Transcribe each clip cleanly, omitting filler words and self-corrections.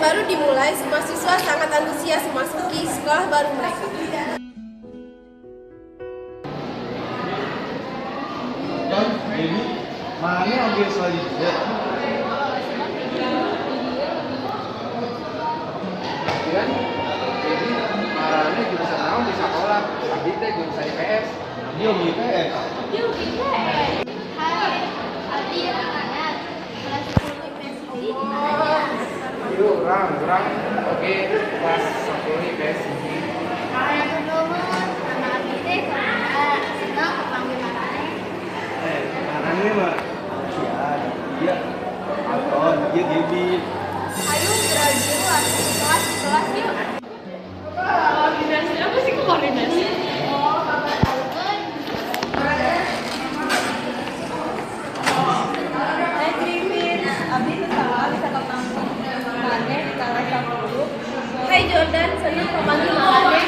baru dimulai, semua siswa sangat antusias memasuki sekolah baru mereka. Don, Dewi, mana ambil selanjutnya? Kan, jadi marahnya jurusan naon di sekolah, abdi teh jurusan IPS. Dia IPS. Dia IPS. Hai, abdi anak kelas 10 IPS hiji di mana? Yuk, urang, oke, kelas 10 IPS hiji. Hai, nuhun, nama abdi teh Korina, senang kepanggil marane. Marane mah Cian, dia Anton, dia Gaby. Ayo belajar kelas kelas yuk. Koordinasi apa sih koordinasi? Oh, kabar tahukeun. Hai Griffin, abdi teu salah bisa ketemu maneh di kelas 10. Hai Jordan, senang kepanggil marane.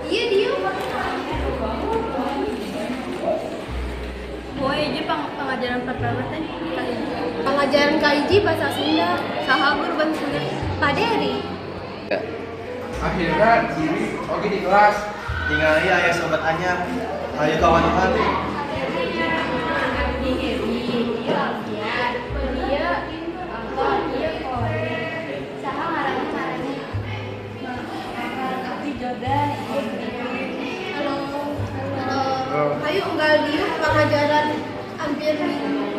Iya dia. Boy, hiji pengajaran pertama teh Pengajaran KIJ bahasa Sunda, saha guru bahasa Sunda, Pak Dery. Akhirnya diri oke di kelas. Tinggal aya sobat anyar, ayo kawan hati. Abdi Gaby, ieu Alfian, ieu Anton, ieu Kore. Saha ngaranna marane? Abdi Jordan, ieu Griffin. Halo. Halo. Ayo unggal dieu pengajaran hampir minggu.